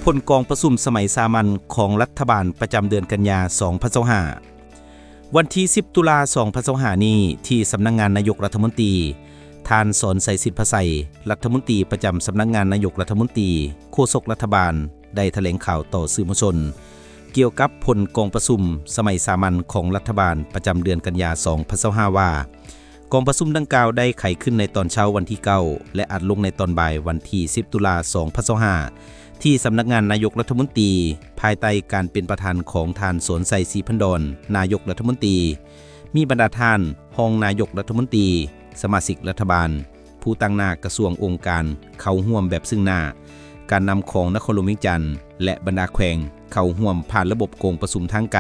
ຜົນກອງປະຊຸມສະໄໝສາມັນຂອງລັດຖະບານປະຈຳເດືອນກັນຍາ ສອງພັນຊາວຫ້າ. ວັນທີສິບ ຕຸລາ ສອງພັນຊາວຫ້ານີ້ ທີ່ສຳນັກງານນາຍົກລັດຖະມົນຕີ, ທ່ານ ສອນໄຊ ສິດພະໄຊ, ລັດຖະມົນຕີປະຈຳສຳນັກງານນາຍົກລັດຖະມົນຕີ, ໂຄສົກລັດຖະບານ ໄດ້ຖະແຫຼງຂ່າວຕໍ່ສື່ມວນຊົນ ກ່ຽວກັບຜົນກອງປະຊຸມສະໄໝສາມັນຂອງລັດຖະບານປະຈຳເດືອນກັນຍາ ສອງພັນຊາວຫ້າ ວ່າ, ກອງປະຊຸມດັ່ງກ່າວໄດ້ໄຂຂຶ້ນໃນຕອນເຊົ້າວັນທີເກົ້າ ແລະ ອັດລົງໃນຕອນບ່າຍວັນທີສິບ ຕຸລາ ສອງພັນຊາວຫ້າ ທີ່ສຳນັກງານນາຍົກລັດຖະມົນຕີ, ພາຍໃຕ້ການເປັນປະທານຂອງທ່ານ ສອນໄຊ ສີພັນດອນ, ນາຍົກລັດຖະມົນຕີ, ມີບັນດາທ່ານຮອງນາຍົກລັດຖະມົນຕີ, ສະມາຊິກລັດຖະບານ, ຜູ້ຕາງໜ້າກະຊວງອົງການເຂົ້າຮ່ວມແບບຊຶ່ງໜ້າ, ການນຳຂອງນະຄອນຫຼວງວຽງຈັນ ແລະ ບັນດາແຂວງເຂົ້າຮ່ວມຜ່ານລະບົບກອງປະຊຸມທາງໄກ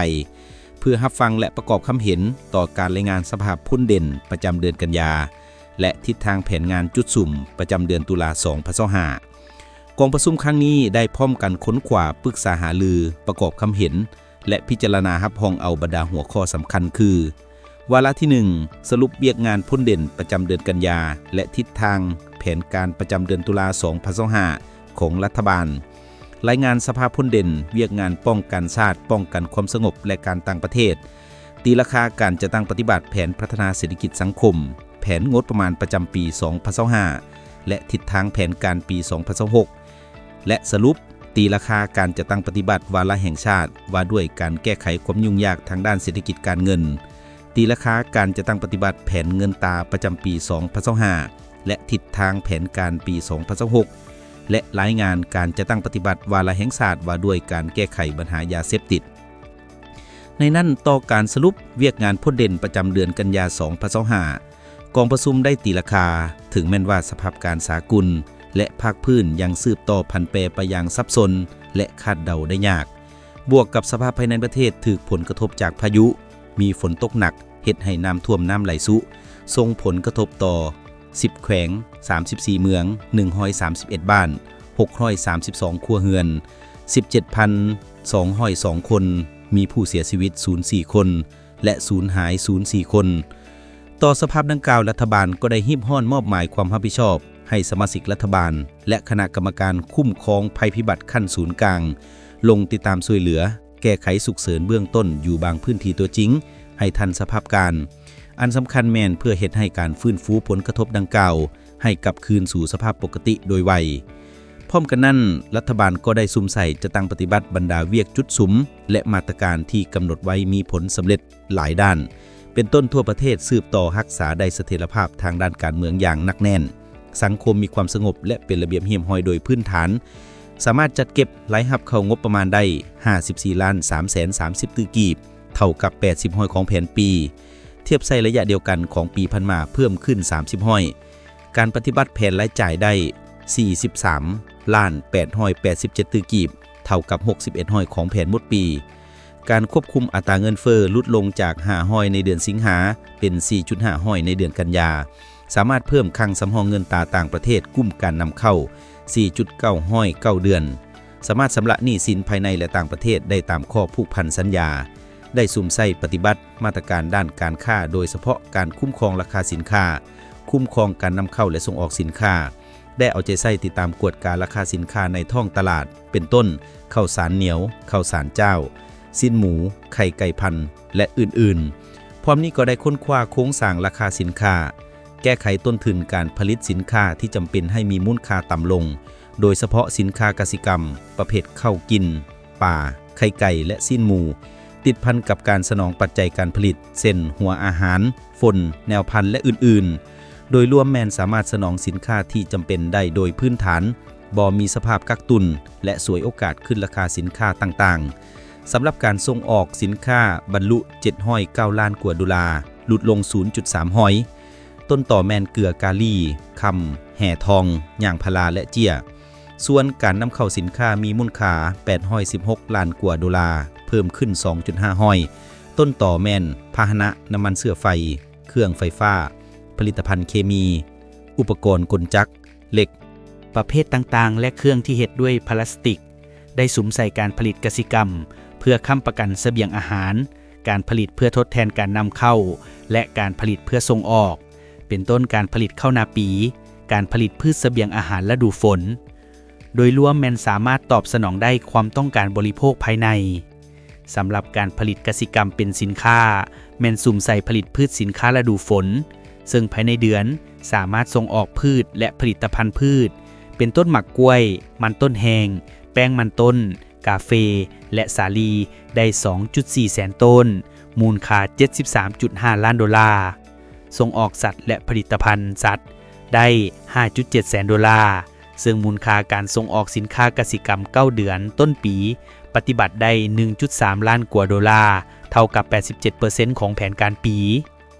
ເພື່ອຮັບຟັງ ແລະ ປະກອບຄຳເຫັນຕໍ່ການລາຍງານສະພາບພົ້ນເດັ່ນປະຈຳເດືອນກັນຍາ ແລະ ທິດທາງແຜນງານຈຸດສຸມປະຈຳເດືອນຕຸລາ ສອງພັນຊາວຫ້າ. ກອງປະຊຸມຄັ້ງນີ້ໄດ້ພ້ອມກັນຄົ້ນຄວ້າ, ປຶກສາຫາລື, ປະກອບຄຳເຫັນ ແລະ ພິຈາລະນາຮັບຮອງເອົາບັນດາຫົວຂໍ້ສຳຄັນຄື, ວາລະທີໜຶ່ງ ສະຫຼຸບວຽກງານພົ້ນເດັ່ນປະຈຳເດືອນກັນຍາ ແລະ ທິດທາງແຜນການປະຈຳເດືອນຕຸລາ ສອງພັນຊາວຫ້າ ຂອງລັດຖະບານ, ລາຍງານສະພາບພົ້ນເດັ່ນວຽກງານປ້ອງກັນຊາດ, ປ້ອງກັນຄວາມສະຫງົບ ແລະ ການຕ່າງປະເທດ, ຕີລາຄາການຈັດຕັ້ງປະຕິບັດແຜນພັດທະນາເສດຖະກິດສັງຄົມ, ແຜນງົບປະມານປະຈຳປີ ສອງພັນຊາວຫ້າ ແລະ ທິດທາງແຜນການປີ ສອງພັນຊາວຫົກ ແລະ ສະຫຼຸບຕີລາຄາການຈັດຕັ້ງປະຕິບັດວາລະແຫ່ງຊາດວ່າດ້ວຍການແກ້ໄຂຄວາມຫຍຸ້ງຍາກທາງດ້ານເສດຖະກິດການເງິນ, ຕີລາຄາການຈັດຕັ້ງປະຕິບັດແຜນເງິນຕາປະຈຳປີ ສອງພັນຊາວຫ້າ ແລະ ທິດທາງແຜນການປີ ສອງພັນຊາວຫົກ ແລະ ລາຍງານການຈັດຕັ້ງປະຕິບັດວາລະແຫ່ງຊາດວ່າດ້ວຍການແກ້ໄຂບັນຫາຢາເສບຕິດ. ໃນນັ້ນ, ຕໍ່ການສະຫຼຸບວຽກງານພົ້ນເດັ່ນປະຈຳເດືອນກັນຍາ ສອງພັນຊາວຫ້າ, ກອງປະຊຸມໄດ້ຕີລາຄາ, ເຖິງແມ່ນວ່າສະພາບການສາກົນ ແລະ ພາກພື້ນຍັງສືບຕໍ່ຜັນແປໄປຢ່າງສັບສົນ ແລະ ຄາດເດົາໄດ້ຍາກ, ບວກກັບສະພາບພາຍໃນປະເທດຖືກຜົນກະທົບຈາກພາຍຸ, ມີຝົນຕົກໜັກ ເຮັດໃຫ້ນ້ຳຖ້ວມ, ນ້ຳໄຫຼຊຸ, ສົ່ງຜົນກະທົບຕໍ່ສິບແຂວງ, ສາມສິບສີ່ເມືອງ, ໜຶ່ງຮ້ອຍສາມສິບເອັດບ້ານ, ຫົກຮ້ອຍສາມສິບສອງຄົວເຮືອນ, ສິບເຈັດພັນສອງຮ້ອຍສອງຄົນ, ມີຜູ້ເສຍຊີວິດສູນສີ່ຄົນ ແລະ ສູນຫາຍສູນສີ່ຄົນ. ຕໍ່ສະພາບດັ່ງກ່າວ, ລັດຖະບານກໍໄດ້ຮີບຮ້ອນມອບໝາຍຄວາມຮັບຜິດຊອບໃຫ້ສະມາຊິກລັດຖະບານ ແລະ ຄະນະກຳມະການຄຸ້ມຄອງໄພພິບັດຂັ້ນສູນກາງ ລົງຕິດຕາມຊ່ວຍເຫຼືອ ແກ້ໄຂສຸກເສີນເບື້ອງຕົ້ນຢູ່ບາງພື້ນທີ່ຕົວຈິງໃຫ້ທັນສະພາບການ, ອັນສຳຄັນແມ່ນເພື່ອເຮັດໃຫ້ການຟື້ນຟູຜົນກະທົບດັ່ງກ່າວໃຫ້ກັບຄືນສູ່ສະພາບປົກກະຕິໂດຍໄວ. ພ້ອມກັນນັ້ນ, ລັດຖະບານກໍໄດ້ສຸມໃສ່ຈັດຕັ້ງປະຕິບັດບັນດາວຽກຈຸດສຸມ ແລະ ມາດຕະການທີ່ກຳນົດໄວ້ມີຜົນສຳເລັດຫຼາຍດ້ານ, ເປັນຕົ້ນທົ່ວປະເທດສືບຕໍ່ຮັກສາໄດ້ສະຖຽນລະພາບທາງດ້ານການເມືອງຢ່າງໜັກແໜ້ນ, ສັງຄົມມີຄວາມສະຫງົບ ແລະ ເປັນລະບຽບຮຽບຮ້ອຍໂດຍພື້ນຖານ, ສາມາດຈັດເກັບລາຍຮັບເຂົ້າງົບປະມານໄດ້ຫ້າສິບສີ່ລ້ານສາມແສນສາມສິບຕື້ກີບ, ເທົ່າກັບແປດສິບຮ້ອຍຂອງແຜນປີ, ທຽບໃສ່ໄລຍະດຽວກັນຂອງປີຜ່ານມາເພີ່ມຂຶ້ນສາມສິບຮ້ອຍ. ການປະຕິບັດແຜນລາຍຈ່າຍໄດ້ສີ່ສິບສາມລ້ານແປດຮ້ອຍແປດສິບເຈັດຕື້ກີບ, ເທົ່າກັບຫົກສິບເອັດຮ້ອຍຂອງແຜນໝົດປີ. ການຄວບຄຸມອັດຕາເງິນເຟີ້ຫຼຸດລົງຈາກຫ້າຮ້ອຍໃນເດືອນສິງຫາ ເປັນສີ່ຈຸດຫ້າຮ້ອຍໃນເດືອນກັນຍາ, ສາມາດເພີ່ມຄັງສຳຮອງເງິນຕາຕ່າງປະເທດກຸ້ມການນຳເຂົ້າສີ່ຈຸດເກົ້າຮ້ອຍເກົ້າເດືອນ, ສາມາດຊຳລະໜີ້ສິນພາຍໃນ ແລະ ຕ່າງປະເທດໄດ້ຕາມຂໍ້ຜູກພັນສັນຍາ, ໄດ້ສຸມໃຊ້ປະຕິບັດມາດຕະການດ້ານການຄ້າ, ໂດຍສະເພາະການຄຸ້ມຄອງລາຄາສິນຄ້າ, ຄຸ້ມຄອງການນຳເຂົ້າ ແລະ ສົ່ງອອກສິນຄ້າ, ໄດ້ເອົາໃຈໃສ່ຕິດຕາມກວດກາລາຄາສິນຄ້າໃນທ້ອງຕະຫຼາດ, ເປັນຕົ້ນ ເຂົ້າສານໜຽວ, ເຂົ້າສານຈ້າວ, ຊີ້ນໝູ, ໄຂ່ໄກ່ພັນ ແລະ ອື່ນໆ. ພ້ອມນີ້ກໍໄດ້ຄົ້ນຄວ້າໂຄງສ້າງລາຄາສິນຄ້າ, ແກ້ໄຂຕົ້ນທຶນການຜະລິດສິນຄ້າທີ່ຈຳເປັນໃຫ້ມີມູນຄ່າຕ່ຳລົງ, ໂດຍສະເພາະສິນຄ້າກະສິກຳປະເພດເຂົ້າກິນ, ປາ, ໄຂ່ໄກ່ ແລະ ຊີ້ນໝູ, ຕິດພັນກັບການສະໜອງປັດໄຈການຜະລິດ ເຊັ່ນ ຫົວອາຫານ, ຝົນ, ແນວພັນ ແລະ ອື່ນໆ. ໂດຍລວມແມ່ນສາມາດສະໜອງສິນຄ້າທີ່ຈຳເປັນໄດ້ໂດຍພື້ນຖານ, ບໍ່ມີສະພາບກັກຕຸນ ແລະ ສວຍໂອກາດຂຶ້ນລາຄາສິນຄ້າຕ່າງໆ. ສຳລັບການສົ່ງອອກສິນຄ້າບັນລຸເຈັດຮ້ອຍເກົ້າລ້ານກວ່າໂດລາ, ຫຼຸດລົງສູນຈຸດສາມຮ້ອຍ. ຕົ້ນຕໍແມ່ນເກືອກາລີ, ຄຳ, ແຮ່ທອງ, ຢາງພາລາ ແລະ ເຈ້ຍ. ສ່ວນການນຳເຂົ້າສິນຄ້າມີມູນຄ່າແປດຮ້ອຍສິບຫົກລ້ານກວ່າໂດລາ, ເພີ່ມຂຶ້ນສອງຈຸດຫ້າຮ້ອຍ. ຕົ້ນຕໍແມ່ນພາຫະນະ, ນ້ຳມັນເຊື້ອໄຟ, ເຄື່ອງໄຟຟ້າ, ຜະລິດຕະພັນເຄມີ, ອຸປະກອນກົນຈັກ, ເຫຼັກ, ປະເພດຕ່າງໆ ແລະ ເຄື່ອງທີ່ເຮັດດ້ວຍພລາສຕິກ, ໄດ້ສຸມໃສ່ການຜະລິດກະສິກຳເພື່ອຄ້ຳປະກັນສະບຽງອາຫານ, ການຜະລິດເພື່ອທົດແທນການນຳເຂົ້າ ແລະ ການຜະລິດເພື່ອສົ່ງອອກ, ເປັນຕົ້ນການຜະລິດເຂົ້ານາປີ, ການຜະລິດພືດສະບຽງອາຫານລະດູຝົນ. ໂດຍລວມແມ່ນສາມາດຕອບສະໜອງໄດ້ຄວາມຕ້ອງການບໍລິໂພກພາຍໃນ. ສຳລັບການຜະລິດກະສິກຳເປັນສິນຄ້າ ແມ່ນສຸມໃສ່ຜະລິດພືດສິນຄ້າລະດູຝົນ, ເຊິ່ງພາຍໃນເດືອນສາມາດສົ່ງອອກພືດ ແລະ ຜະລິດຕະພັນພືດ ເປັນຕົ້ນໝາກກ້ວຍ, ມັນຕົ້ນແຫ້ງ, ແປ້ງມັນຕົ້ນ, ກາເຟ ແລະ ສາລີ ໄດ້ສອງຈຸດສີ່ແສນໂຕນ, ມູນຄ່າເຈັດສິບສາມຈຸດຫ້າລ້ານໂດລາ. ສົ່ງອອກສັດ ແລະ ຜະລິດຕະພັນສັດໄດ້ຫ້າຈຸດເຈັດແສນໂດລາ, ເຊິ່ງມູນຄ່າການສົ່ງອອກສິນຄ້າກະສິກຳເກົ້າເດືອນຕົ້ນປີ ປະຕິບັດໄດ້ໜຶ່ງຈຸດສາມລ້ານກວ່າໂດລາ, ເທົ່າກັບແປດສິບເຈັດເປີເຊັນຂອງແຜນການປີ.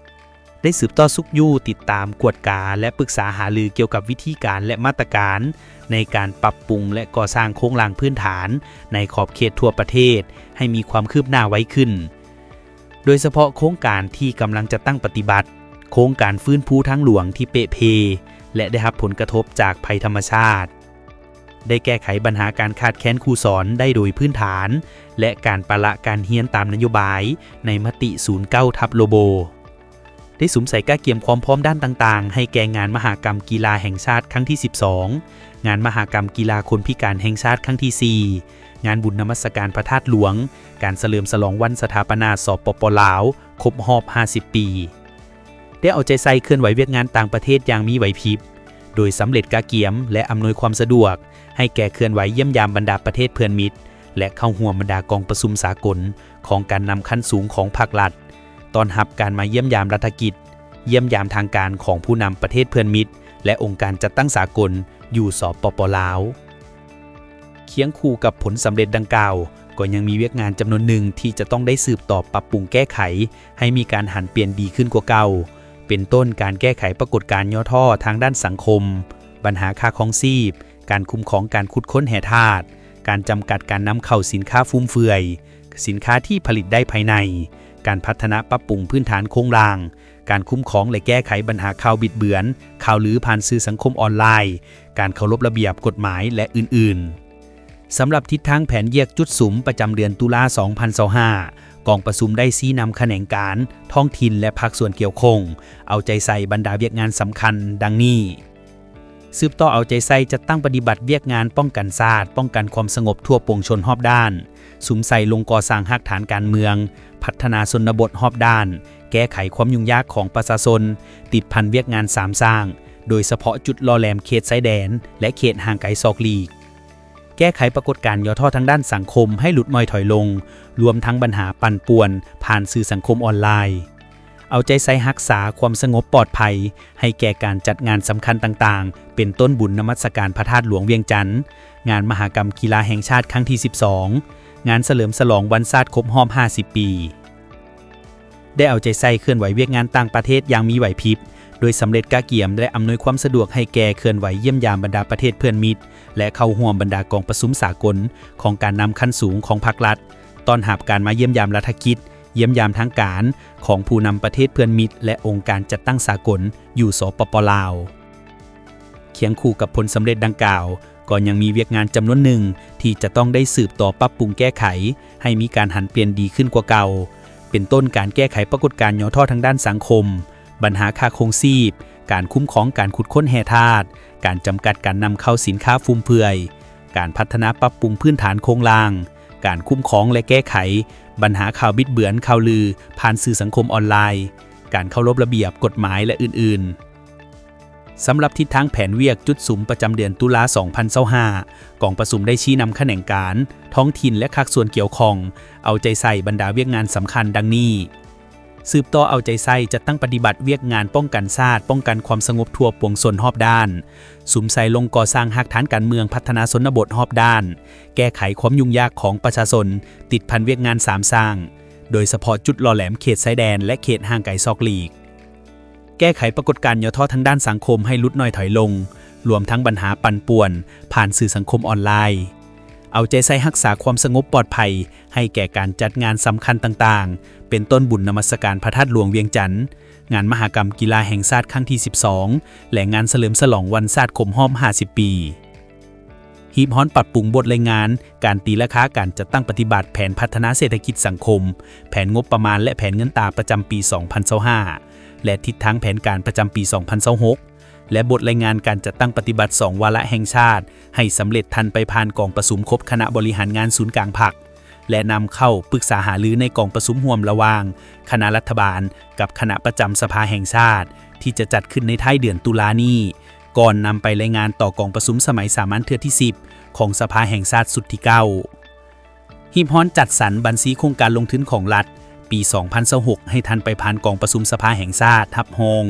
ໄດ້ສືບຕໍ່ຊຸກຍູ້ຕິດຕາມ, ກວດກາ ແລະ ປຶກສາຫາລືກ່ຽວກັບວິທີການ ແລະ ມາດຕະການໃນການປັບປຸງ ແລະ ກໍ່ສ້າງໂຄງລ່າງພື້ນຖານໃນຂອບເຂດທົ່ວປະເທດໃຫ້ມີຄວາມຄືບໜ້າໄວຂຶ້ນ, ໂດຍສະເພາະໂຄງການທີ່ກຳລັງຈັດຕັ້ງປະຕິບັດ, ໂຄງການຟື້ນຟູທາງຫຼວງທີ່ເປະເພ ແລະ ໄດ້ຮັບຜົນກະທົບຈາກໄພທຳມະຊາດ. ໄດ້ແກ້ໄຂບັນຫາການຂາດແຄນຄູສອນໄດ້ໂດຍພື້ນຖານ ແລະ ການປະລະການຮຽນຕາມນະໂຍບາຍໃນມະຕິສູນເກົ້າທັບໂລໂບ. ໄດ້ສຸມໃສ່ກະກຽມຄວາມພ້ອມດ້ານຕ່າງໆ ໃຫ້ແກ່ງານມະຫະກຳກິລາແຫ່ງຊາດຄັ້ງທີສິບສອງ, ງານມະຫະກຳກິລາຄົນພິການແຫ່ງຊາດຄັ້ງທີສີ່, ງານບຸນນະມັດສະການພະທາດຫຼວງ, ການສະເຫຼີມສະຫຼອງວັນສະຖາປະນາ ສປປ ລາວ ຄົບຮອບຫ້າສິບປີ. ໄດ້ເອົາໃຈໃສ່ເຄື່ອນໄຫວວຽກງານຕ່າງປະເທດຢ່າງມີໄຫວພິບ, ໂດຍສຳເລັດກະກຽມ ແລະ ອຳນວຍຄວາມສະດວກໃຫ້ແກ່ເຄື່ອນໄຫວຢ້ຽມຢາມບັນດາປະເທດເພື່ອນມິດ ແລະ ເຂົ້າຮ່ວມບັນດາກອງປະຊຸມສາກົນຂອງການນຳຂັ້ນສູງຂອງພາກລັດ, ຕ້ອນຮັບການມາຢ້ຽມຢາມລັດຖະກິດ, ຢ້ຽມຢາມທາງການຂອງຜູ້ນຳປະເທດເພື່ອນມິດ ແລະ ອົງການຈັດຕັ້ງສາກົນຢູ່ ສປປ ລາວ. ຄຽງຄູ່ກັບຜົນສຳເລັດດັ່ງກ່າວ, ກໍຍັງມີວຽກງານຈຳນວນໜຶ່ງທີ່ຈະຕ້ອງໄດ້ສືບຕໍ່ປັບປຸງແກ້ໄຂ ໃຫ້ມີການຫັນປ່ຽນດີຂຶ້ນກວ່າເກົ່າ, ເປັນຕົ້ນການແກ້ໄຂປາກົດການຫຍໍ້ທໍ້ທາງດ້ານສັງຄົມ, ບັນຫາຄ່າຄອງຊີບ, ການຄຸ້ມຄອງການຂຸດຄົ້ນແຮ່ທາດ, ການຈຳກັດການນຳເຂົ້າສິນຄ້າຟຸມເຟືອຍ, ສິນຄ້າທີ່ຜະລິດໄດ້ພາຍໃນ, ການພັດທະນາປັບປຸງພື້ນຖານໂຄງລ່າງ, ການຄຸ້ມຄອງ ແລະ ແກ້ໄຂບັນຫາຂ່າວບິດເບືອນ, ຂ່າວລືຜ່ານສື່ສັງຄົມອອນລາຍ, ການເຄົາລົບລະບຽບກົດໝາຍ ແລະ ອື່ນໆ. ສຳລັບທິດທາງແຜນວຽກຈຸດສຸມປະຈຳເດືອນຕຸລາ ສອງພັນຊາວຫ້າ ກອງປະຊຸມໄດ້ຊີ້ນຳຂະແໜງການ, ທ້ອງຖິ່ນ ແລະ ພາກສ່ວນກ່ຽວຂ້ອງ ເອົາໃຈໃສ່ບັນດາວຽກງານສຳຄັນດັ່ງນີ້. ສືບຕໍ່ເອົາໃຈໃສ່ຈັດຕັ້ງປະຕິບັດວຽກງານປ້ອງກັນຊາດ, ປ້ອງກັນຄວາມສະຫງົບທົ່ວປວງຊົນຮອບດ້ານ, ສຸມໃສ່ລົງກໍ່ສ້າງຮາກຖານການເມືອງ, ພັດທະນາຊົນນະບົດຮອບດ້ານ, ແກ້ໄຂຄວາມຫຍຸ້ງຍາກຂອງປະຊາຊົນຕິດພັນວຽກງານສາມສ້າງ, ໂດຍສະເພາະຈຸດຫຼໍ່ແຫຼມເຂດຊາຍແດນ ແລະ ເຂດຫ່າງໄກສອກຫຼີກ. ແກ້ໄຂປາກົດການຫຍໍ້ທໍ້ທາງດ້ານສັງຄົມໃຫ້ຫຼຸດໜ້ອຍຖອຍລົງ, ລວມທັງບັນຫາປັ່ນປ່ວນຜ່ານສື່ສັງຄົມອອນລາຍ. ເອົາໃຈໃສ່ຮັກສາຄວາມສະຫງົບປອດໄພໃຫ້ແກ່ການຈັດງານສຳຄັນຕ່າງໆ ເປັນຕົ້ນບຸນນະມັດສະການພະທາດຫຼວງວຽງຈັນ, ງານມະຫະກຳກິລາແຫ່ງຊາດຄັ້ງທີສິບສອງ, ງານສະເຫຼີມສະຫຼອງວັນຊາດຄົບຮອບຫ້າສິບປີ. ໄດ້ເອົາໃຈໃສ່ເຄື່ອນໄຫວວຽກງານຕ່າງປະເທດຢ່າງມີໄຫວພິບ, ໂດຍສຳເລັດກະກຽມ ແລະ ອຳນວຍຄວາມສະດວກໃຫ້ແກ່ເຄື່ອນໄຫວຢ້ຽມຢາມບັນດາປະເທດເພື່ອນມິດ ແລະ ເຂົ້າຮ່ວມບັນດາກອງປະຊຸມສາກົນຂອງການນຳຂັ້ນສູງຂອງພາກລັດ, ຕ້ອນຮັບການມາຢ້ຽມຢາມລັດຖະກິດ, ຢ້ຽມຢາມທາງການຂອງຜູ້ນຳປະເທດເພື່ອນມິດ ແລະ ອົງການຈັດຕັ້ງສາກົນຢູ່ ສປປ ລາວ. ຄຽງຄູ່ກັບຜົນສຳເລັດດັ່ງກ່າວ, ກໍຍັງມີວຽກງານຈຳນວນໜຶ່ງທີ່ຈະຕ້ອງໄດ້ສືບຕໍ່ປັບປຸງແກ້ໄຂໃຫ້ມີການຫັນປ່ຽນດີຂຶ້ນກວ່າເກົ່າ, ເປັນຕົ້ນການແກ້ໄຂປາກົດການຫຍໍ້ທໍ້ທາງດ້ານສັງຄົມ, ບັນຫາຄ່າຄອງຊີບ, ການຄຸ້ມຄອງການຂຸດຄົ້ນແຮ່ທາດ, ການຈຳກັດການນຳເຂົ້າສິນຄ້າຟຸມເຟືອຍ, ການພັດທະນາປັບປຸງພື້ນຖານໂຄງລ່າງ, ການຄຸ້ມຄອງ ແລະ ແກ້ໄຂບັນຫາຂ່າວບິດເບືອນ, ຂ່າວລືຜ່ານສື່ສັງຄົມອອນລາຍ, ການເຄົາລົບລະບຽບກົດໝາຍ ແລະ ອື່ນໆ. ສຳລັບທິດທາງແຜນວຽກຈຸດສຸມປະຈຳເດືອນຕຸລາ ສອງພັນຊາວຫ້າ ກອງປະຊຸມໄດ້ຊີ້ນຳຂະແໜງການ, ທ້ອງຖິ່ນ ແລະ ພາກສ່ວນກ່ຽວຂ້ອງ ເອົາໃຈໃສ່ບັນດາວຽກງານສຳຄັນດັ່ງນີ້. ສືບຕໍ່ເອົາໃຈໃສ່ຈັດຕັ້ງປະຕິບັດວຽກງານປ້ອງກັນຊາດ, ປ້ອງກັນຄວາມສະຫງົບທົ່ວປວງຊົນຮອບດ້ານ, ສຸມໃສ່ລົງກໍ່ສ້າງຮາກຖານການເມືອງ, ພັດທະນາຊົນນະບົດຮອບດ້ານ, ແກ້ໄຂຄວາມຫຍຸ້ງຍາກຂອງປະຊາຊົນ, ຕິດພັນວຽກງານສາມສ້າງ, ໂດຍສະເພາະຈຸດຫຼໍ່ແຫຼມເຂດຊາຍແດນ ແລະ ເຂດຫ່າງໄກສອກຫຼີກ. ແກ້ໄຂປາກົດການຫຍໍ້ທໍ້ທາງດ້ານສັງຄົມໃຫ້ຫຼຸດໜ້ອຍຖອຍລົງ, ລວມທັງບັນຫາປັ່ນປ່ວນຜ່ານສື່ສັງຄົມອອນລາຍ. ເອົາໃຈໃສ່ຮັກສາຄວາມສະຫງົບປອດໄພໃຫ້ແກ່ການຈັດງານສຳຄັນຕ່າງໆ, ເປັນຕົ້ນບຸນນະມັດສະການພະທາດຫຼວງວຽງຈັນ, ງານມະຫະກຳກິລາແຫ່ງຊາດຄັ້ງທີສິບສອງ ແລະ ງານສະເຫຼີມສະຫຼອງວັນຊາດຄົບຮອບຫ້າສິບປີ. ຮີບຮ້ອນປັບປຸງບົດລາຍງານການຕີລາຄາການຈັດຕັ້ງປະຕິບັດແຜນພັດທະນາເສດຖະກິດສັງຄົມ, ແຜນງົບປະມານ ແລະ ແຜນເງິນຕາປະຈຳປີສອງພັນຊາວຫ້າ ແລະ ທິດທາງແຜນການປະຈຳປີສອງພັນຊາວຫົກ ແລະ ບົດລາຍງານການຈັດຕັ້ງປະຕິບັດສອງວາລະແຫ່ງຊາດ ໃຫ້ສຳເລັດທັນໄປຜ່ານກອງປະຊຸມຄົບຄະນະບໍລິຫານງານສູນກາງພັກ ແລະ ນຳເຂົ້າປຶກສາຫາລືໃນກອງປະຊຸມຮ່ວມລະຫວ່າງຄະນະລັດຖະບານກັບຄະນະປະຈຳສະພາແຫ່ງຊາດ ທີ່ຈະຈັດຂຶ້ນໃນທ້າຍເດືອນຕຸລານີ້ ກ່ອນນຳໄປລາຍງານຕໍ່ກອງປະຊຸມສະໄໝສາມັນເທື່ອທີສິບ ຂອງສະພາແຫ່ງຊາດຊຸດທີເກົ້າ. ຮີບຮ້ອນຈັດສັນບັນຊີໂຄງການລົງທຶນຂອງລັດ ປີສອງພັນຊາວຫົກ ໃຫ້ທັນໄປຜ່ານກອງປະຊຸມສະພາແຫ່ງຊາດຮັບຮອງ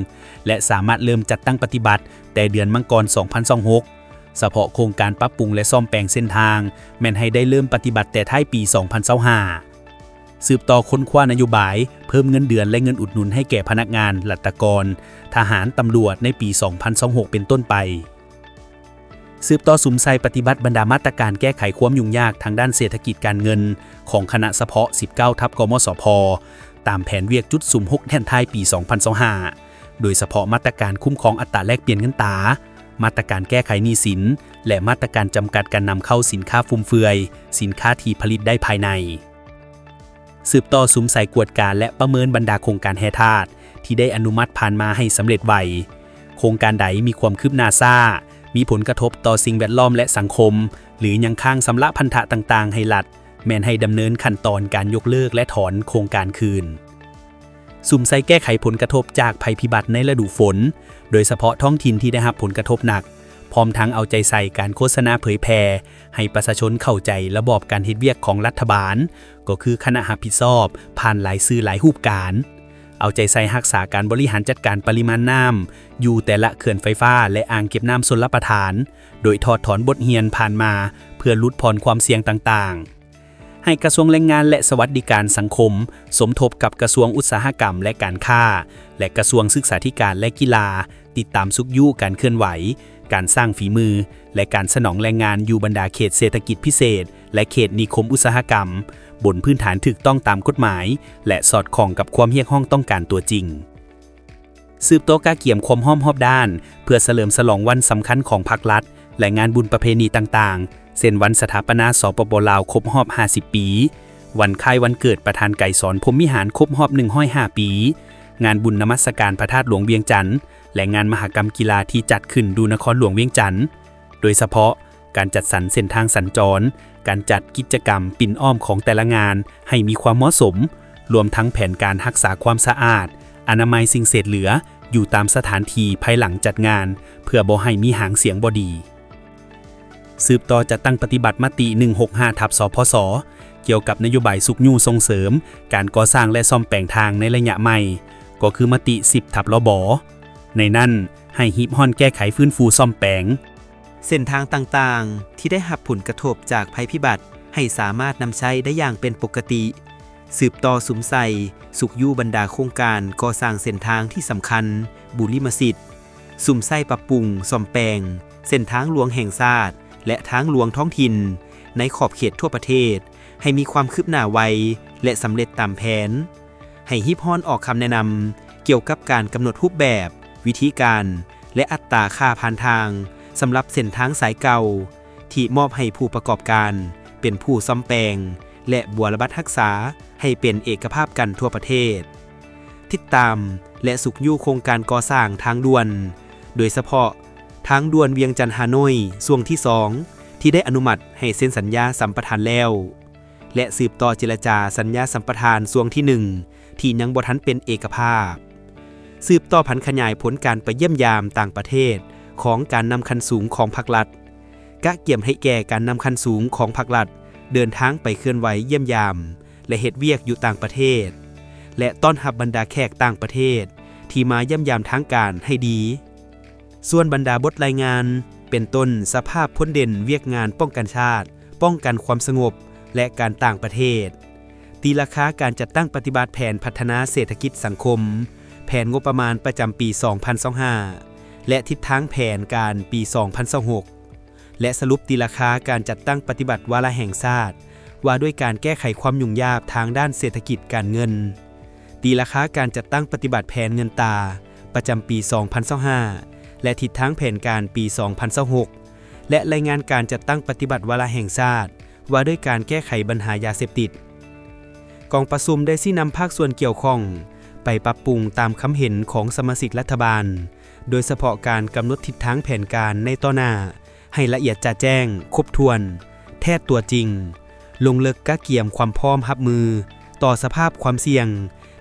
ແລະ ສາມາດເລີ່ມຈັດຕັ້ງປະຕິບັດແຕ່ເດືອນມັງກອນສອງພັນຊາວຫົກ. ສະເພາະໂຄງການປັບປຸງ ແລະ ສ້ອມແປງເສັ້ນທາງ ແມ່ນໃຫ້ໄດ້ເລີ່ມປະຕິບັດແຕ່ທ້າຍປີສອງພັນຊາວຫ້າ. ສືບຕໍ່ຄົ້ນຄວ້ານະໂຍບາຍເພີ່ມເງິນເດືອນ ແລະ ເງິນອຸດໜູນໃຫ້ແກ່ພະນັກງານ, ລັດຖະກອນ, ທະຫານ, ຕຳຫຼວດ ໃນປີສອງພັນຊາວຫົກເປັນຕົ້ນໄປ. ສືບຕໍ່ສຸມໃສ່ປະຕິບັດບັນດາມາດຕະການແກ້ໄຂຄວາມຫຍຸ້ງຍາກທາງດ້ານເສດຖະກິດການເງິນຂອງຄະນະສະເພາະສິບເກົ້າທັບ ກມສພ ຕາມແຜນວຽກຈຸດສຸມຫົກແລ່ນທ້າຍປີສອງພັນຊາວຫ້າ ໂດຍສະເພາະມາດຕະການຄຸ້ມຄອງອັດຕາແລກປ່ຽນເງິນຕາ, ມາດຕະການແກ້ໄຂໜີ້ສິນ ແລະ ມາດຕະການຈຳກັດການນຳເຂົ້າສິນຄ້າຟຸມເຟືອຍ, ສິນຄ້າທີ່ຜະລິດໄດ້ພາຍໃນ. ສືບຕໍ່ສຸມໃສ່ກວດກາ ແລະ ປະເມີນບັນດາໂຄງການແຮ່ທາດທີ່ໄດ້ອະນຸມັດຜ່ານມາໃຫ້ສຳເລັດໄວ. ໂຄງການໃດມີຄວາມຄືບໜ້າຊ້າ, ມີຜົນກະທົບຕໍ່ສິ່ງແວດລ້ອມ ແລະ ສັງຄົມ ຫຼື ຍັງຄ້າງຊຳລະພັນທະຕ່າງໆໃຫ້ລັດ, ແມ່ນໃຫ້ດຳເນີນຂັ້ນຕອນການຍົກເລີກ ແລະ ຖອນໂຄງການຄືນ. ສຸມໃສ່ແກ້ໄຂຜົນກະທົບຈາກໄພພິບັດໃນລະດູຝົນ, ໂດຍສະເພາະທ້ອງຖິ່ນທີ່ໄດ້ຮັບຜົນກະທົບໜັກ, ພ້ອມທັງເອົາໃຈໃສ່ການໂຄສະນາເຜີຍແຜ່ໃຫ້ປະຊາຊົນເຂົ້າໃຈລະບອບການເຮັດວຽກຂອງລັດຖະບານ, ກໍຄືຄະນະຮັບຜິດຊອບຜ່ານຫຼາຍຊື່ຫຼາຍຮູບການ. ເອົາໃຈໃສ່ຮັກສາການບໍລິຫານຈັດການປະລິມານນ້ຳຢູ່ແຕ່ລະເຂື່ອນໄຟຟ້າ ແລະ ອ່າງເກັບນ້ຳຊົນລະປະທານ, ໂດຍຖອດຖອນບົດຮຽນຜ່ານມາເພື່ອຫຼຸດຜ່ອນຄວາມສ່ຽງຕ່າງໆ. ໃຫ້ກະຊວງແຮງງານ ແລະ ສະຫວັດດີການສັງຄົມ ສົມທົບກັບກະຊວງອຸດສາຫະກຳ ແລະ ການຄ້າ ແລະ ກະຊວງສຶກສາທິການ ແລະ ກິລາ ຕິດຕາມຊຸກຍູ້ການເຄື່ອນໄຫວ, ການສ້າງຝີມື ແລະ ການສະໜອງແຮງງານຢູ່ບັນດາເຂດເສດຖະກິດພິເສດ ແລະ ເຂດນິຄົມອຸດສາຫະກຳ ບົນພື້ນຖານຖືກຕ້ອງຕາມກົດໝາຍ ແລະ ສອດຄ່ອງກັບຄວາມຮຽກຮ້ອງຕ້ອງການຕົວຈິງ. ສືບຕໍ່ກະກຽມຄວາມພ້ອມຮອບດ້ານ ເພື່ອສະເຫຼີມສະຫຼອງວັນສຳຄັນຂອງພັກລັດ ແລະ ງານບຸນປະເພນີຕ່າງໆ ເຊັ່ນ ວັນສະຖາປະນາ ສປປ ລາວ ຄົບຮອບຫ້າສິບປີ, ວັນຄ້າຍວັນເກີດປະທານໄກສອນ ພົມວິຫານ ຄົບຮອບໜຶ່ງຮ້ອຍຫ້າປີ, ງານບຸນນະມັດສະການພະທາດຫຼວງວຽງຈັນ ແລະ ງານມະຫະກຳກິລາທີ່ຈັດຂຶ້ນຢູ່ນະຄອນຫຼວງວຽງຈັນ, ໂດຍສະເພາະ ການຈັດສັນເສັ້ນທາງສັນຈອນ, ການຈັດກິດຈະກຳປິ່ນອ້ອມຂອງແຕ່ລະງານໃຫ້ມີຄວາມເໝາະສົມ, ລວມທັງແຜນການຮັກສາຄວາມສະອາດ, ອະນາໄມສິ່ງເສດເຫຼືອຢູ່ຕາມສະຖານທີ່ພາຍຫຼັງຈັດງານ ເພື່ອບໍ່ໃຫ້ມີຫາງສຽງບໍ່ດີ. ສືບຕໍ່ຈັດຕັ້ງປະຕິບັດມະຕິ ໜຶ່ງຫົກຫ້າ ທັບ ສພສ ກ່ຽວກັບນະໂຍບາຍຊຸກຍູ້ສົ່ງເສີມການກໍ່ສ້າງ ແລະ ສ້ອມແປງທາງໃນໄລຍະໃໝ່, ກໍຄືມະຕິ ສິບ ທັບ ລບ. ໃນນັ້ນ, ໃຫ້ຮີບຮ້ອນແກ້ໄຂຟື້ນຟູສ້ອມແປງ ເສັ້ນທາງຕ່າງໆທີ່ໄດ້ຮັບຜົນກະທົບຈາກໄພພິບັດ ໃຫ້ສາມາດນຳໃຊ້ໄດ້ຢ່າງເປັນປົກກະຕິ. ສືບຕໍ່ສຸມໃສ່ຊຸກຍູ້ບັນດາໂຄງການກໍ່ສ້າງເສັ້ນທາງທີ່ສຳຄັນ, ບູລິມະສິດ, ສຸມໃສ່ປັບປຸງ, ສ້ອມແປງເສັ້ນທາງຫຼວງແຫ່ງຊາດ ແລະ ທາງຫຼວງທ້ອງຖິ່ນ ໃນຂອບເຂດທົ່ວປະເທດ ໃຫ້ມີຄວາມຄືບໜ້າໄວ ແລະ ສຳເລັດຕາມແຜນ. ໃຫ້ຮີບຮ້ອນອອກຄຳແນະນຳກ່ຽວກັບການກຳນົດຮູບແບບ, ວິທີການ ແລະ ອັດຕາຄ່າຜ່ານທາງສຳລັບເສັ້ນທາງສາຍເກົ່າ ທີ່ມອບໃຫ້ຜູ້ປະກອບການເປັນຜູ້ສ້ອມແປງ ແລະ ບົວລະບັດຮັກສາໃຫ້ເປັນເອກະພາບກັນທົ່ວປະເທດ. ຕິດຕາມ ແລະ ຊຸກຍູ້ໂຄງການກໍ່ສ້າງທາງດ່ວນ, ໂດຍສະເພາະທາງດ່ວນວຽງຈັນ-ຮ່າໂນ້ຍຊ່ວງທີສອງ ທີ່ໄດ້ອະນຸມັດໃຫ້ເຊັນສັນຍາສຳປະທານແລ້ວ. ແລະ ສືບຕໍ່ເຈລະຈາສັນຍາສຳປະທານຊ່ວງທີໜຶ່ງ ທີ່ຍັງບໍ່ທັນເປັນເອກະພາບ. ສືບຕໍ່ຜັນຂະຫຍາຍຜົນການໄປຢ້ຽມຢາມຕ່າງປະເທດຂອງການນຳຂັ້ນສູງຂອງພັກລັດ. ກະກຽມໃຫ້ແກ່ການນຳຂັ້ນສູງຂອງພັກລັດເດີນທາງໄປເຄື່ອນໄຫວຢ້ຽມຢາມ ແລະ ເຮັດວຽກຢູ່ຕ່າງປະເທດ ແລະ ຕ້ອນຮັບບັນດາແຂກຕ່າງປະເທດທີ່ມາຢ້ຽມຢາມທາງການໃຫ້ດີ. ສ່ວນບັນດາບົດລາຍງານ ເປັນຕົ້ນສະພາບພົ້ນເດັ່ນວຽກງານປ້ອງກັນຊາດ, ປ້ອງກັນຄວາມສະຫງົບ ແລະ ການຕ່າງປະເທດ, ຕີລາຄາການຈັດຕັ້ງປະຕິບັດແຜນພັດທະນາເສດຖະກິດສັງຄົມ, ແຜນງົບປະມານປະຈຳປີສອງພັນຊາວຫ້າ ແລະ ທິດທາງແຜນການປີສອງພັນຊາວຫົກ ແລະ ສະຫຼຸບຕີລາຄາການຈັດຕັ້ງປະຕິບັດວາລະແຫ່ງຊາດ ວ່າດ້ວຍການແກ້ໄຂຄວາມຫຍຸ້ງຍາກທາງດ້ານເສດຖະກິດການເງິນ, ຕີລາຄາການຈັດຕັ້ງປະຕິບັດແຜນເງິນຕາ ປະຈຳປີສອງພັນຊາວຫ້າ ແລະ ທິດທາງແຜນການປີສອງພັນຊາວຫົກ ແລະ ລາຍງານການຈັດຕັ້ງປະຕິບັດວາລະແຫ່ງຊາດ ວ່າດ້ວຍການແກ້ໄຂບັນຫາຢາເສບຕິດ. ກອງປະຊຸມໄດ້ຊີ້ນຳພາກສ່ວນກ່ຽວຂ້ອງໄປປັບປຸງຕາມຄຳເຫັນຂອງສະມາຊິກລັດຖະບານ, ໂດຍສະເພາະການກຳນົດທິດທາງແຜນການໃນຕໍ່ໜ້າ ໃຫ້ລະອຽດຈະແຈ້ງ, ຄົບຖ້ວນ, ແທດຕົວຈິງ, ລົງເລິກກະກຽມຄວາມພ້ອມຮັບມືຕໍ່ສະພາບຄວາມສ່ຽງ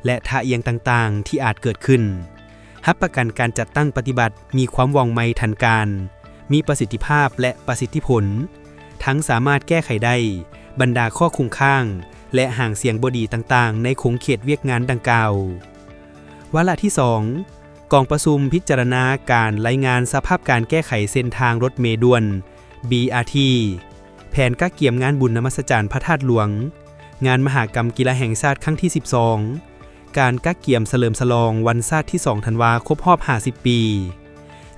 ແລະ ທ່າອ່ຽງຕ່າງໆທີ່ອາດເກີດຂຶ້ນ, ຮັບປະກັນການຈັດຕັ້ງປະຕິບັດມີຄວາມວ່ອງໄວທັນການ, ມີປະສິດທິພາບ ແລະ ປະສິດທິຜົນ, ທັງສາມາດແກ້ໄຂໄດ້ບັນດາຂໍ້ຄົງຄ້າງ ແລະ ຫາງສຽງບໍ່ດີຕ່າງໆໃນຂົງເຂດວຽກງານດັ່ງກ່າວ. ວາລະທີສອງ ກອງປະຊຸມພິຈາລະນາການລາຍງານສະພາບການແກ້ໄຂເສັ້ນທາງລົດເມດ່ວນ ບີອາທີ ແຜນກະກຽມງານບຸນນະມັດສະການພະທາດຫຼວງ, ງານມະຫະກຳກິລາແຫ່ງຊາດຄັ້ງທີສິບສອງ, ການກະກຽມສະເຫຼີມສະຫຼອງວັນຊາດທີສອງທັນວາຄົບຮອບຫ້າສິບປີ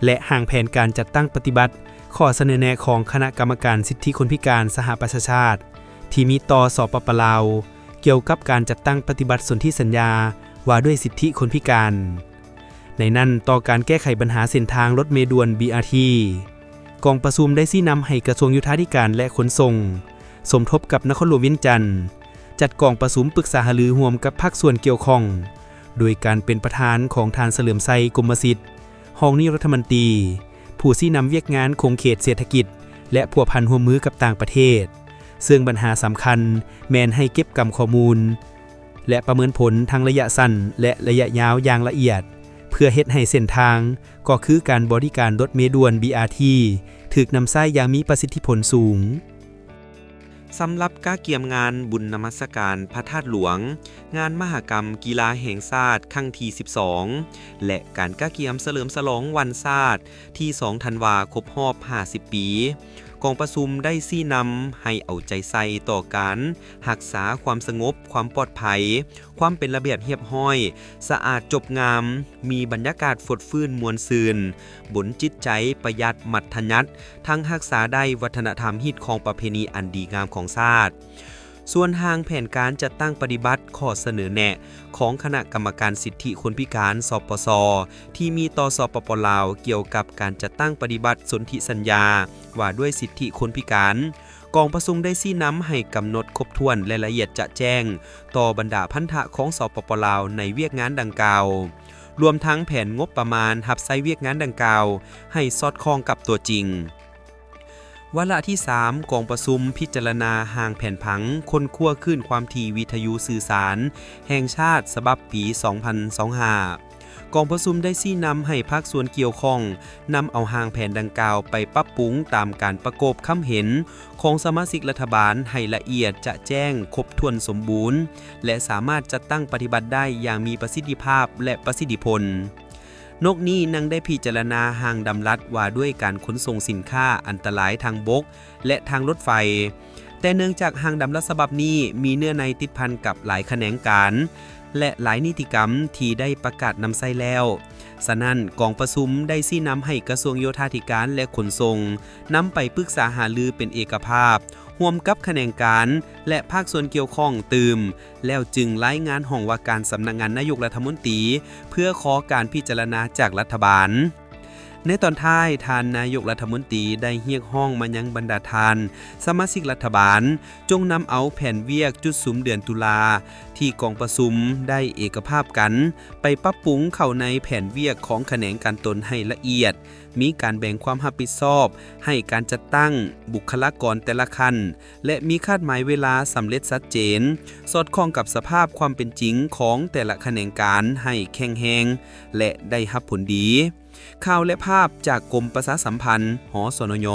ແລະ ຮ່າງແຜນການຈັດຕັ້ງປະຕິບັດຂໍ້ສະເໜີແນະຂອງຄະນະກຳມະການສິດທິຄົນພິການສະຫະປະຊາຊາດ ທີ່ມີຕໍ່ ສປປ ລາວ ກ່ຽວກັບການຈັດຕັ້ງປະຕິບັດສົນທິສັນຍາວ່າດ້ວຍສິດທິຄົນພິການ. ໃນນັ້ນ, ຕໍ່ການແກ້ໄຂບັນຫາເສັ້ນທາງລົດເມດ່ວນ ບີອາທີ ກອງປະຊຸມໄດ້ຊີ້ນຳໃຫ້ກະຊວງໂຍທາທິການ ແລະ ຂົນສົ່ງ ສົມທົບກັບນະຄອນຫຼວງວຽງຈັນ ຈັດກອງປະຊຸມປຶກສາຫາລືຮ່ວມກັບພາກສ່ວນກ່ຽວຂ້ອງ ໂດຍການເປັນປະທານຂອງທ່ານ ສະເຫຼີມໄຊ ກົມມະສິດ ຮອງນາຍົກລັດຖະມົນຕີ, ຜູ້ຊີ້ນຳວຽກງານຂົງເຂດເສດຖະກິດ ແລະ ພົວພັນຮ່ວມມືກັບຕ່າງປະເທດ, ເຊິ່ງບັນຫາສຳຄັນແມ່ນໃຫ້ເກັບກຳຂໍ້ມູນ ແລະ ປະເມີນຜົນທັງໄລຍະສັ້ນ ແລະ ໄລຍະຍາວຢ່າງລະອຽດ ເພື່ອເຮັດໃຫ້ເສັ້ນທາງ ກໍຄືການບໍລິການລົດເມດ່ວນ ບີອາທີ ຖືກນຳໃຊ້ຢ່າງມີປະສິດທິຜົນສູງ. ສຳລັບກະກຽມງານບຸນນະມັດສະການພະທາດຫຼວງ, ງານມະຫະກຳກິລາແຫ່ງຊາດຄັ້ງທີສິບສອງ ແລະ ການກະກຽມສະເຫຼີມສະຫຼອງວັນຊາດທີສອງທັນວາຄົບຮອບຫ້າສິບປີ, ກອງປະຊຸມໄດ້ຊີ້ນຳໃຫ້ເອົາໃຈໃສ່ຕໍ່ການຮັກສາຄວາມສະຫງົບ, ຄວາມປອດໄພ, ຄວາມເປັນລະບຽບຮຽບຮ້ອຍ, ສະອາດຈົບງາມ, ມີບັນຍາກາດຟົດຟື້ນມ່ວນຊື່ນ, ບົນຈິດໃຈ, ປະຢັດ, ມັດທະຍັດ, ທັງຮັກສາໄດ້ວັດທະນະທຳຮີດຄອງປະເພນີອັນດີງາມຂອງຊາດ. ສ່ວນຮ່າງແຜນການຈັດຕັ້ງປະຕິບັດຂໍ້ສະເໜີແນະຂອງຄະນະກຳມະການສິດທິຄົນພິການ ສປຊ ທີ່ມີຕໍ່ ສປປ ລາວ ກ່ຽວກັບການຈັດຕັ້ງປະຕິບັດສົນທິສັນຍາວ່າດ້ວຍສິດທິຄົນພິການ, ກອງປະຊຸມໄດ້ຊີ້ນຳໃຫ້ກຳນົດຄົບຖ້ວນ ແລະ ລະອຽດຈະແຈ້ງຕໍ່ບັນດາພັນທະຂອງ ສປປ ລາວ ໃນວຽກງານດັ່ງກ່າວ, ລວມທັງແຜນງົບປະມານຮັບໃຊ້ວຽກງານດັ່ງກ່າວໃຫ້ສອດຄ່ອງກັບຕົວຈິງ. ວາລະທີສາມ ກອງປະຊຸມພິຈາລະນາຮ່າງແຜນຜັງຄົ້ນຄວ້າຄື້ນຄວາມຖີ່ວິທະຍຸສື່ສານແຫ່ງຊາດ ສະບັບປີສອງພັນຊາວຫ້າ. ກອງປະຊຸມໄດ້ຊີ້ນຳໃຫ້ພາກສ່ວນກ່ຽວຂ້ອງນຳເອົາຮ່າງແຜນດັ່ງກ່າວໄປປັບປຸງຕາມການປະກອບຄຳເຫັນຂອງສະມາຊິກລັດຖະບານໃຫ້ລະອຽດຈະແຈ້ງ, ຄົບຖ້ວນສົມບູນ ແລະ ສາມາດຈັດຕັ້ງປະຕິບັດໄດ້ຢ່າງມີປະສິດທິພາບ ແລະ ປະສິດທິຜົນ. ນອກນີ້ຍັງໄດ້ພິຈາລະນາຮ່າງດຳລັດວ່າດ້ວຍການຂົນສົ່ງສິນຄ້າອັນຕະລາຍທາງບົກ ແລະ ທາງລົດໄຟ, ແຕ່ເນື່ອງຈາກຮ່າງດຳລັດສະບັບນີ້ມີເນື້ອໃນຕິດພັນກັບຫຼາຍຂະແໜງການ ແລະ ຫຼາຍນິຕິກຳທີ່ໄດ້ປະກາດນຳໃຊ້ແລ້ວ. ສະນັ້ນ, ກອງປະຊຸມໄດ້ຊີ້ນຳໃຫ້ກະຊວງໂຍທາທິການ ແລະ ຂົນສົ່ງ ນຳໄປປຶກສາຫາລືເປັນເອກະພາບ ຮ່ວມກັບຂະແໜງການ ແລະ ພາກສ່ວນກ່ຽວຂ້ອງຕື່ມ, ແລ້ວຈຶ່ງລາຍງານຫ້ອງວ່າການສຳນັກງານນາຍົກລັດຖະມົນຕີ ເພື່ອຂໍການພິຈາລະນາຈາກລັດຖະບານ. ໃນຕອນທ້າຍ, ທ່ານນາຍົກລັດຖະມົນຕີໄດ້ຮຽກຮ້ອງມາຍັງບັນດາທ່ານສະມາຊິກລັດຖະບານ ຈົ່ງນຳເອົາແຜນວຽກຈຸດສຸມເດືອນຕຸລາ ທີ່ກອງປະຊຸມໄດ້ເອກະພາບກັນ ໄປປັບປຸງເຂົ້າໃນແຜນວຽກຂອງຂະແໜງການຕົນໃຫ້ລະອຽດ, ມີການແບ່ງຄວາມຮັບຜິດຊອບໃຫ້ການຈັດຕັ້ງບຸກຄະລາກອນແຕ່ລະຂັ້ນ ແລະ ມີຄາດໝາຍເວລາສຳເລັດຊັດເຈນ, ສອດຄ່ອງກັບສະພາບຄວາມເປັນຈິງຂອງແຕ່ລະຂະແໜງການໃຫ້ແຂງແຮງ ແລະ ໄດ້ຮັບຜົນດີ. ຂ່າວ ແລະ ພາບຈາກກົມປະຊາສຳພັນ ຫສນຍ.